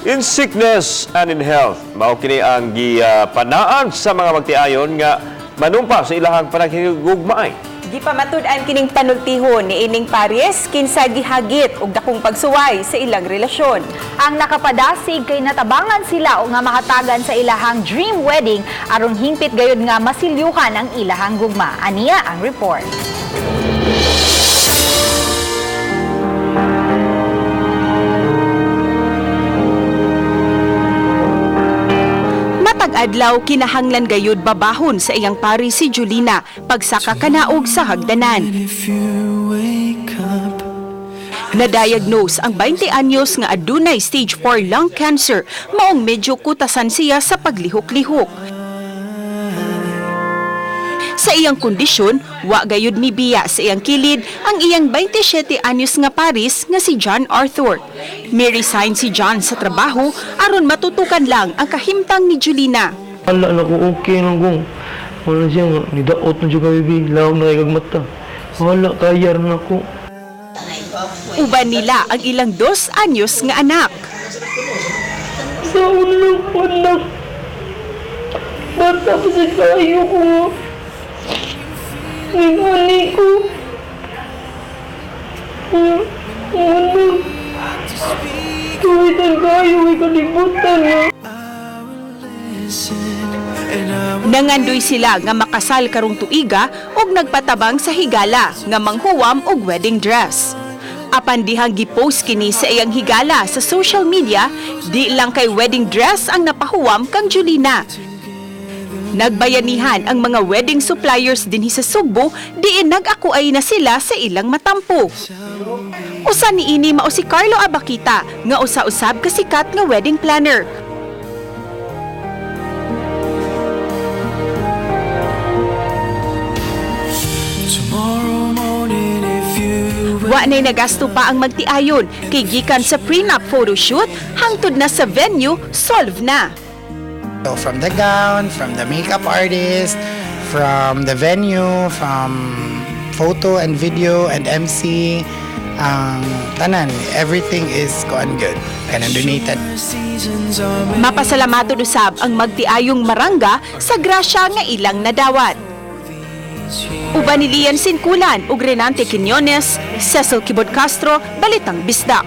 In sickness and in health, mao kini ang gipanaan sa mga magtiayon nga manumpa sa ilahang panaghigugmaay. Gipamatud-an kining panultihon ni ining pares kinsa gihagit og dakong pagsuway sa ilang relasyon. Ang nakapadasig kay natabangan sila o nga makatagan sa ilahang dream wedding aron hingpit gayud nga masilyuhan ang ilahang gugma. Aniya ang report. Matag adlaw kinahanglan gayud babahon sa iyang pari si Julina pagsaka kanaog sa hagdanan. Na-diagnose ang 20 anyos nga adunay stage 4 lung cancer, maong medyo kutasan siya sa paglihok-lihok. Sa iyang kondisyon, wa gayud mibiya sa iyang kilid ang iyang 27 anyos nga paris nga si John Arthur. Mi-resign si John sa trabaho aron matutukan lang ang kahimtang ni Julina. Wala na ko, okay lang kung wala siya nga, nidaot na siya baby, lawag na kay kag mata. Wala, kaya na ako. Uban nila ang ilang 2 anyos nga anak. Sa ulang anak, bata pa sa kayo ko. Ningani ko. Ano? Tuwitan kayo, ay kalibutan nga. Nangandoy sila nga makasal karong tuiga ug nagpatabang sa higala nga manghuwam og wedding dress. Apan dihang gipost kini sa iyang higala sa social media, di lang kay wedding dress ang napahuwam kang Julina. Nagbayanihan ang mga wedding suppliers dinhi sa Sugbo, diin nag-akuay na sila sa ilang matampo. Usa niini mao si Carlo Abakita nga usa-usab kasikat nga wedding planner. Wa na'y nagasto pa ang magtiayon kay gikan sa prenup photoshoot hangtod na sa venue, solve na. So from the gown, from the makeup artist, from the venue, from photo and video and MC, ang tanan, everything is kuan good. Kanang donated. Mapasalamaton usab ang magtiayong marangga sa grasya nga ilang nadawat. Uban ni Lian Sinkulan ug Renante Quiñones, Cecil Kibod Castro, Balitang Bisdak.